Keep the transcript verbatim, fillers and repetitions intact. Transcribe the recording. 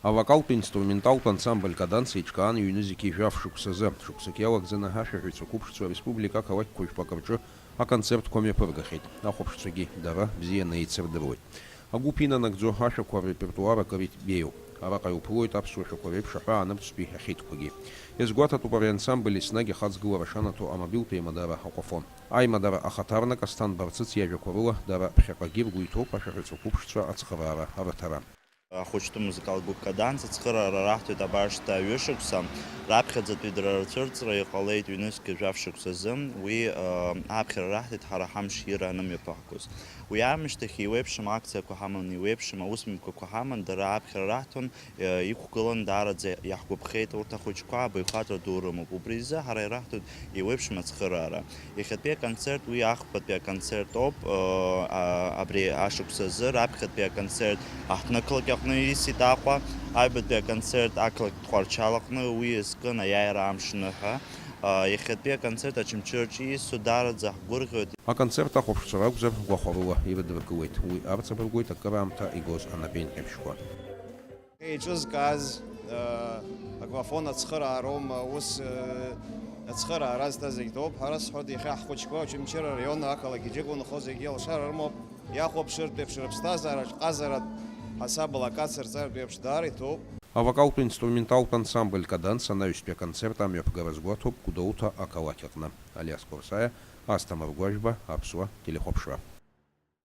Авокалтә инструменталтә ансамбль Каданс еиҿкаан иҩнызқьи жәаф шықәсазы. Шықәсык иалагӡаны ашәаҳәаҩцәа қәыԥшцәа ареспублика ақалақьқәа жәпакы рҿы аконцертқәа мҩаԥыргахьеит. Ахәаԥшцәагьы дара бзианы еицырдыруеит. Агәыԥ инанагӡо ашәақәа ррепертуар акыр ибеиоуп. Араҟа иуԥылоит аԥсуа шәақәа реиԥш аҳәаа нырцәтәи ахьитқәагьы. Иазгәаҭатәуп ари ансамбль еснагь ахаҵгылара шанаҭо амобилтә еимадара Аҟәафон. Аимадара ахаҭарнак Асҭан Барцыц иажәақәа рыла, дара ԥхьаҟагьы ргәы иҭоуп ашәаҳәацәа қәыԥшцәа ацхыраара рыҭара. Ахәыҷтәы музыкалтә гәыԥ Каданс ацхыраара раҳҭоит абаршҭа ҩышықәса, раԥхьаӡатәи дара рцәырҵра иҟалеит ҩнызқьи жәаф шықәсазы, уи, э, аԥхьара раҳҭеит ҳара ҳамш ира анымҩаԥаҳгоз. Уи аамышьҭахь еиуеиԥшым акциақәа ҳаман, еиуеиԥшым аусмҩаԥгақәа ҳаман, дара аԥхьара раҳҭон, э, иқәгылан, даараӡа иаҳгәаԥхеит, урҭ ахәыҷқәа абаҩхатәра ду рымоуп. Убри изы ҳара ираҳҭоит еиуеиԥшым ацхыраара. Иахьатәи аконцерт уи ахԥатәи аконцерт ауп, э, а, абри ашықәс азы. Раԥхьатәи аконцерт аҳҭнықалақь аҟны исит Аҟәа, аҩбатәи аконцерт ақалақь Тҟәарчал аҟны, уи иазкын аиааира амш ныҳәа. Э, иахьатәи аконцерт Очамчыраҿы ису даараӡа ҳгәырӷьоит. Аконцерт ахәаԥшцәа ракәзар, гәахәарыла ирыдыркылеит. Уи арҵабыргуеит акыраамҭа игоз анапеинҟьабжьқәа. Еиҿызкааз, э, аграфон ацхыраароума, ус, э, ацхыраара азҭаз зегь ҭоуп. Ҳара сҳәоит, иахьа ҳхәыҷқәа Очамчыра араион ақалақь иџьыба инхо зегьы алшара рымоуп. Иахәаԥшыртә еиԥш рыԥсҭазаараҿ ҟазаратә ҳасабала акацырҵартә еиԥш даара иҭоуп. Авокалтә инструменталтә ансамбль Каданс анаҩстәи аконцерт амҩаԥгара азгәаҭоуп Гәдоуҭа ақалақь аҟны. Алиас Қәарсаиа, Асҭамыр Гәажәба, Аԥсуа телехәаԥшра.